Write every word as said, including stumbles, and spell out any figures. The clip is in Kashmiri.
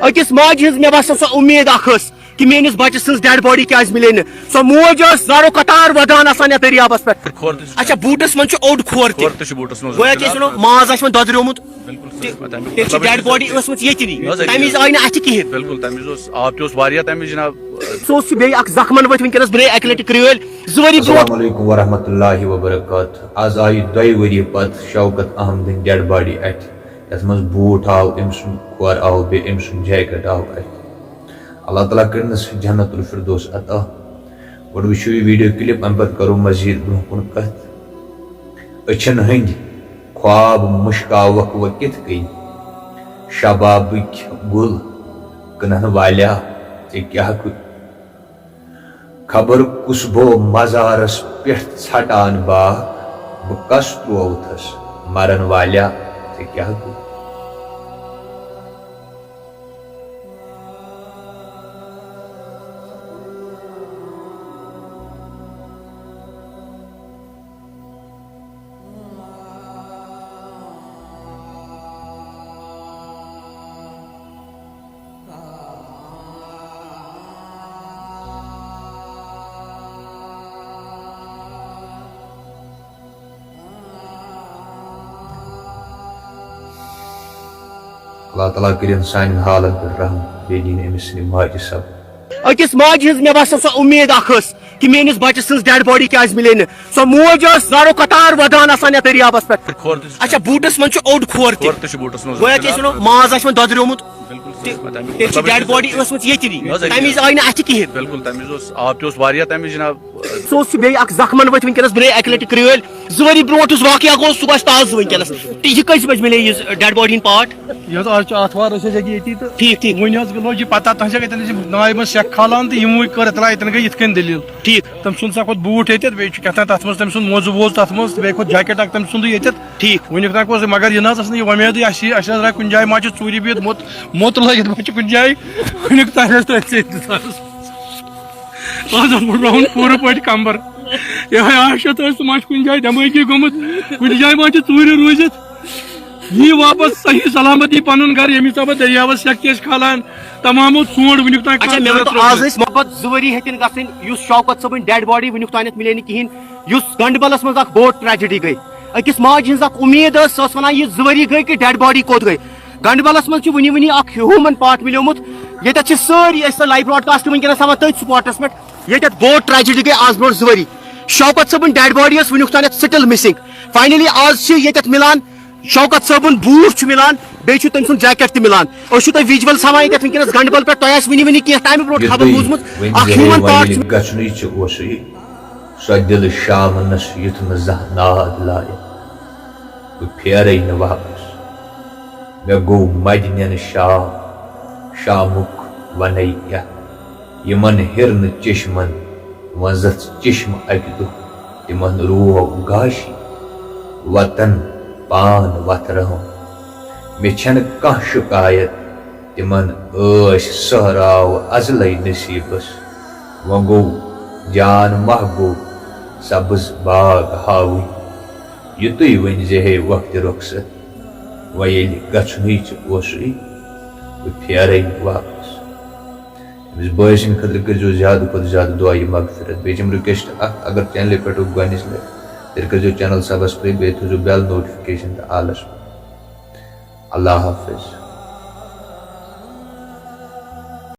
أکِس ماجہِ ہٕنٛز مےٚ باسان سۄ اُمید اکھ ٲس کہِ میٲنِس بچہٕ سٕنٛز ڈیڈ باڈی کیازِ مِلے نہٕ۔ سۄ موج ٲس زارو قطار ودان آسان یتھ دٔریاوس پٮ۪ٹھ۔ کھور تہِ چھُ اچھا، بوٗٹس منٛز چھُ اوٚڑ کھور تہِ۔ کھور تہِ چھُ بوٗٹس منٛز۔ گویا کہِ أسۍ وَنو ماز آسہِ وۄنۍ دۄدریومُت۔ بالکل صحیح۔ تہٕ تَمہِ وِزِ تیٚلہِ چھِ ڈیڈ باڈی ٲسمٕژ ییٚتہِ نٕے۔ نہ حظ، تَمہِ وِزِ آیہِ نہٕ اَتھِ کِہیٖنۍ۔ بالکل، تَمہِ وِزِ اوس، آب تہِ اوس واریاہ تَمہِ وِزِ جناب۔ سُہ اوس سُہ بیٚیہِ اکھ زخمن ؤتھۍ وٕنکیٚنس برٛونٛہہ اَکہِ لَٹہِ کرٛٲلۍ۔ زٕ ؤری برٛونٛٹھ۔ السلام علیکم ورحمۃ اللہ وبرکاتہ۔ آز آیہِ دۄیہِ ؤری پتہٕ شوکت احمدٕنۍ ڈیڈ باڈی اَتھِ، یَتھ منٛز بوٗٹھ آو، أمۍ سُنٛد کھۄر آو، بیٚیہِ أمۍ سُنٛد جیکٹ آو اَتھِ۔ اللہ تعالیٰ کٔرِنَس جنت الفردوس عطا۔ گۄڈٕ وٕچھِو یہِ ویٖڈیو کلپ، اَمہِ پتہٕ کرو مزید برٛونٛہہ کُن کتھ۔ أچھن ہٕنٛدۍ خواب مُشکاوکھ وۄنۍ کِتھ کٔنۍ؟ شبابٕکۍ گُل کٕنن والیا، ژےٚ کیٛاہ گوٚو؟ خبر کُس بو مزارس پٮ۪ٹھ ژھٹان باکھ، بہٕ کس ترووتھس مرن والیا، ژےٚ کیٛاہ گوٚو؟ اللہ تعالیٰ کٔرِن سانٮ۪ن حالن پٮ۪ٹھ رحم، بیٚیہِ دِیِن أمِس سٕنٛدِ ماجہِ صبر۔ أکِس ماجہِ ہٕنٛز مےٚ باسان سۄ اُمید اکھ ٲس کہِ میٲنِس بچہٕ سٕنٛز ڈیڈ باڈی کیازِ مِلے نہٕ۔ سۄ موج ٲس زارو قطار ودان آسان یتھ دٔریاوس پٮ۪ٹھ۔ کھور تہِ چھُ اچھا، بوٗٹس منٛز چھُ اوٚڑ کھور تہِ۔ کھور تہِ چھُ بوٗٹس منٛز۔ گویا کہِ أسۍ وَنو ماز آسہِ وۄنۍ دۄدریومُت۔ بالکل صحیح۔ تہٕ تَمہِ تیٚلہِ چھِ مطلب ڈیڈ باڈی ٲسمٕژ ییٚتہِ نٕے۔ نہ حظ، تَمہِ وِزِ آیہِ نہٕ اَتھِ کِہیٖنۍ۔ بالکل، تَمہِ وِزِ اوس، آب تہِ اوس واریاہ تَمہِ وِزِ جناب۔ سُہ اوس سُہ بیٚیہِ اکھ زخمن ؤتھۍ وٕنکیٚنس برٛونٛہہ اَکہِ لَٹہِ کرٛٲلۍ۔ زٕ ؤری برٛونٛٹھ یُس واقعہ گوٚو، سُہ گژھِ تازٕ وٕنکیٚنس۔ تہٕ یہِ کٔژِ بجہِ مِلے یہِ ڈیڈ باڈی ہُنٛد پارٹ؟ یہِ حظ آز چھُ آتھوار، أسۍ ٲسۍ ییٚکیٛاہ ییٚتی تہٕ ٹھیٖک، ٹھیٖک۔ وۄنۍ حظ لوٚگ یہِ پتہ، تۄہہِ چھا ییٚتٮ۪ن أسۍ یِم نایہِ منٛز سٮ۪کھ کھالان تہٕ یِموٕے کٔر اِطلاع، ییٚتٮ۪ن گٔے یِتھ کٔنۍ دٔلیٖل۔ ٹھیٖک۔ تٔمۍ سُنٛد سا کھوٚت بوٗٹھ ییٚتٮ۪تھ، بیٚیہِ چھُ کیٛاہ تام تَتھ منٛز تٔمۍ سُنٛد موزٕ ووزٕ تَتھ منٛز، تہٕ بیٚیہِ کھوٚت جیکٹ اَکھ تٔمۍ سُنٛدٕے ییٚتٮ۪تھ۔ ٹھیٖک۔ وٕنیُک تام اوس، مگر یہِ نہ حظ ٲس نہٕ یہِ وۄمید، اَسہِ، اَسہِ حظ درٛاے کُنہِ جایہِ ما چھِ ژوٗرِ بِہِتھ، موٚت، موٚت لٲگِتھ ما چھِ کُنہِ جایہِ۔ وٕنیُک تام حظ تٔتھۍ سۭتۍ۔ آز حظ پھُٹراوُن پوٗرٕ پٲٹھۍ کمبر۔ یِہوٚے آشت ٲس، سُہ ما چھُ کُنہِ جایہِ دٮ۪مٲغی گوٚمُت، کُنہِ جایہِ ما چھِ ژوٗرِ روٗزِتھ۔ یی واپس صحیح سلامتی پنُن گرٕ، ییٚمہِ حسابہٕ دٔریاوس سٮ۪کھ تہِ ٲسۍ کھالان، تمام اوس ژونٛٹھ وٕنیُک تام اچھا، کھالان مےٚ ؤنۍ تو، ضروٗرت آز روٗدمُت۔ ٲسۍ محبت زٕ ؤری ہیٚتِن گژھٕنۍ، یُس شوکت صٲبٕنۍ ڈیڈ باڈی وٕنیُک تام مِلے نہٕ کِہیٖنۍ، یُس گنڈبلس منٛز اکھ بوٚڑ ٹریجڈی گٔے، أکِس ماجہِ ہٕنٛز اکھ اُمید ٲس، سۄ ٲس ونان، یہِ زٕ ؤری گٔے کہِ ڈیڈ باڈی کوٚت گٔے؟ گنڈبلس منٛز چھِ وٕنہِ وٕنہِ اکھ ہیوٗمن پارٹ مِلیومُت، ییٚتٮ۪تھ چھِ سٲری، أسۍ چھِ لایو براڈکاسٹ وٕنکیٚنس ہاوان تٔتھۍ سپاٹس پٮ۪ٹھ، ییٚتٮ۪تھ بوٚڑ ٹریجڈی گٔے آز برونٛٹھ زٕ ؤری۔ شوکت صٲبٕنۍ ڈیڈ باڈی ٲس وٕنیُک تام سٹل مسنگ۔ فاینلی آز چھِ ییٚتٮ۪تھ مِلان، شوکت صٲبُن بوٗٹھ چھُ مِلان، بیٚیہِ چھُ تٔمۍ سُنٛد جیکٹ تہِ مِلان۔ أسۍ چھِو تۄہہِ ویجولز ہاوان ییٚتٮ۪تھ وٕنکیٚنَس گنڈبل پٮ۪ٹھ، تۄہہِ آسہِ وٕنہِ وٕنہِ کینٛہہ ٹایمہٕ برونٛٹھ یُتھُے خبر بوٗزمُت، وٕنہِ اکھ زِ ہیوٗمن ہے پارٹ وۄنۍ چھُ۔ گژھنُے چھُ اوسُے، سۄ دِلہٕ شامنس یُتھ نہٕ زانٛہہ ناد لایہِ۔ بہٕ پھیرَے نہٕ واپس۔ مےٚ گوٚو مَدِ نٮ۪نہٕ شام، شامُک وَنے کیٛاہ۔ یِمن ہِرنہٕ چشمن وۄنزَتھ چشمہٕ اَکہِ دۄہ، تِمن روو گاشی وطن پان وَتھراوُن۔ مےٚ چھَنہٕ کانٛہہ شکایت، تِمن ٲسۍ سہراو ازلے نصیبس۔ وۄنۍ گوٚو جان محبوب سبز باغ ہاوٕنۍ۔ یُتُے ؤنۍ زِ ہے وقتِ رخصت، وۄنۍ ییٚلہِ گژھُنٕے ژےٚ اوسُے، بہٕ پھیرے واپس۔ أمِس بٲے سٕنٛدِ خٲطرٕ کٔرۍزیو زیادٕ کھۄتہٕ زیادٕ دُعایہِ مغفرت۔ بیٚیہِ چھِ یِم request اکھ، اگر چینلہِ پٮ۪ٹھ گۄڈٕنِچ لٹہِ، تیٚلہِ کٔرۍزیو channel subscribe، بیٚیہِ تھٲیزیو bell notification تہٕ آلس پٮ۪ٹھ۔ اللہ حافظ۔